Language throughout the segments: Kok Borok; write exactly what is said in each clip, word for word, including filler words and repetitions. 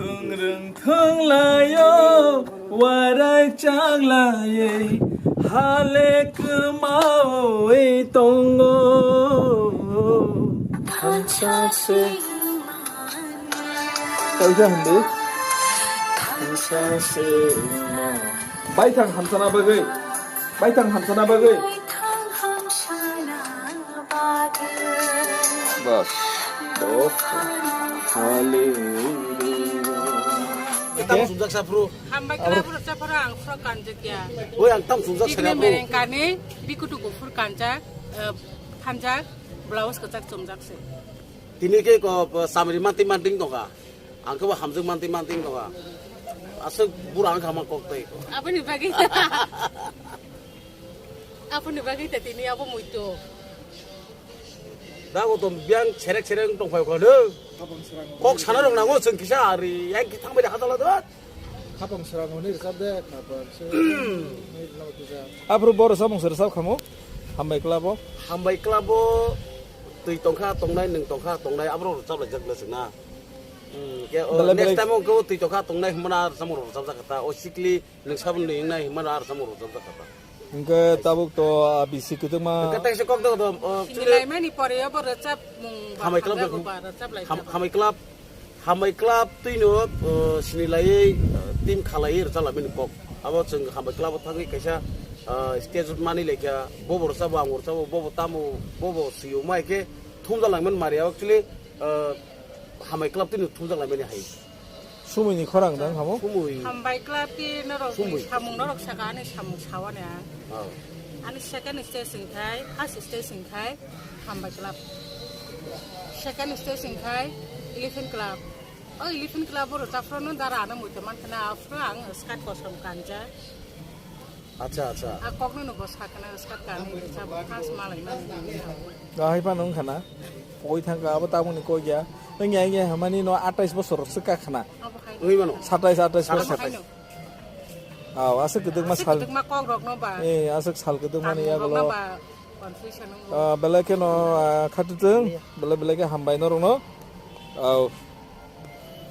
Rwng thwng laio, warai chak laiwi, hale kwmawi tongo. Thansa se. Kaisa hindi. Thansa se. Baithang hamsana bagwi. Baithang hamsana bagwi. Bas. Dost. Hallelujah. Tam sumjak sa, bro. Hambai kla bro sa phara ang fro kanjak ya. Oi, ang tam sumjak sa, bro. Mereng kani, bikutu gufur kanjak, eh, phanjak, blouse kwchak chumjak se. Tini ke ko, samri manti manting tongka. Ang khe bo hamjwk manti manti tongka. Aswk bura ang kha ma kok tei. Aboni bagwi. Aboni bagwi ta tini abo muito. Da go to biang cherek cherek tong phai ko no. Kok sana rok nango chwng kisa ari yang ki thang bai ha jala do. Khapang srang hwnwi rwchap de, khapang se hwnwi rwna tisa. Aphuru bo rwchapmung se rwchap khamu, hambai kla bo. Hambai kla bo twi tongkha tongnai, nwng tongkha tongnai, aborok rwchap laijak le chwngna. Hmm, ke o belai next belai time o kebo twi tongkha tongnai hwnmano ar rwchapmung rwchapjak kha ta. O sikli nwng saboni wngnai hwnmano ar rwchapmung rwchapjak kha ta. Hwnkhe tabuk to, ah, bisi kwdwkma. Hwnkhe tei se kok do, do, o, chini chini laimani pore obo rwchapmung ba hambai kla hamjago bo ba rwchap lai ham-, jabo. Hambai kla Hambai Club twino, uh, sinilaiwi, uh, team khalaiwi rwchaplamani kok. Abo chwng Hambai Club o thangwi kaisa, uh, stage mani laikha, bobo rwchabo, ang rwchabo, bobo tamo, bobo swiyo mai khe thumjak langmani mari. Actually, uh, Hambai Club twino thumjak langmani hai. Sumui ni khorang dang hamo? Sumui. Hambai Club ki norok ni samung norok saka ani samung sawane ang. Oh. Ani second stage wngkhai, first stage wngkhai. Hambai Club. Second stage wngkhai Elephant Club. O Elephant Club o rwchaphrano dara ano muitu mankhana, aphuru ang skirt kosom kanja. Acha, acha. A kokno nugo sakana skirt kani rwchap khas malai mani. Dahai phano wngkhana. Koi thangka abo tabukni koi ya. Wngya wngya hamani no atais bosor swkha khana. Abo hai. Wngwi mano. Satais, atais bosor. Abo hai no. Aw, aswk kwdwkma sal. Aswk kwdwkma kokrokno ba. Eh, aswk sal kwdwkmani yagulo. Confusion wngwi. Ah, belai kheno, ah, khatutwng, belai belai khe hambai norokno. Aw.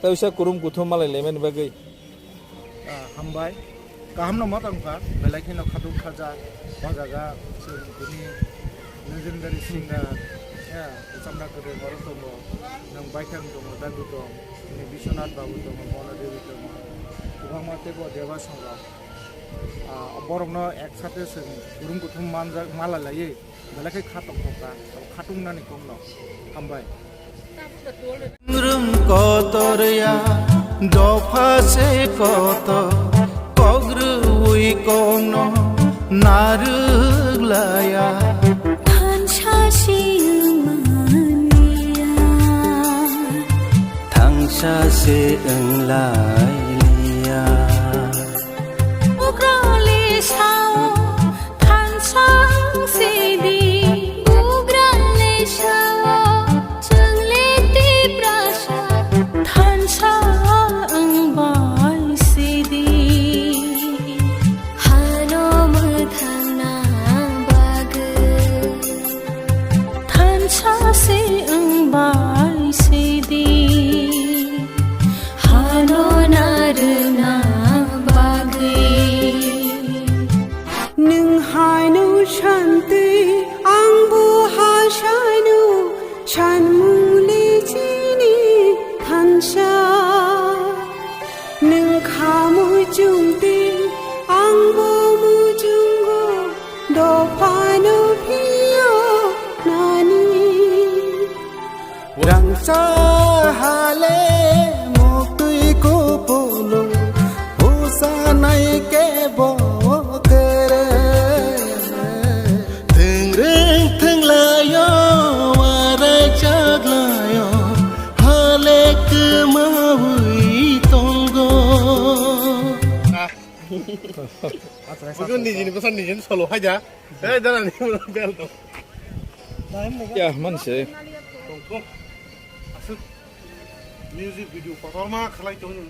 Tei usa kurum kuthum malai laimani bagwi. Ah, hambai. Kaham no ma tongkha, belai kheno khatung khaja, o jaga chwng tini legendary singer, ya, Chamra Kwrwi borok tongo, nwng Baithang tongo, Dagu tong, tini Biswanath babu tongo, Mono Devi tongo, kwbangma teibo debasong rok. Ah, borokno ek sate chwng kurum kuthum manjak, mala laiwi, belai khe kha tongthokha, khatung nani kokno. Hambai. Rum kotor ya, dopha se kotor, kok rwui kokno narwk laya. Thansa se wngmani ya. Thangsa se wnglai liya. Ugrali sao thansa wng sidi. Ugrali sao chwngle Tiprasa thansa wng bai sidi. Hano mwthangna bagwi thansa se wng bai sidi. Hano narwna bagwi. Nwng haino santwi, angbo hasaino, sanmungli chini thansa. Nwng kha muchungtwi, angbo muchungo, dophano phiyo nani. Rangcha hale muktwi kupulung, husanai kebo kwrwi. Thwngrwng thwnglaio, warai chaklaio, hale kwmawi tongo. Bukan di sini, pesan di sini solo aja. Eh, jalan ini belum bel tuh. Ya, man se. Tong, tong. Asik. Music video kotorma khalai tong.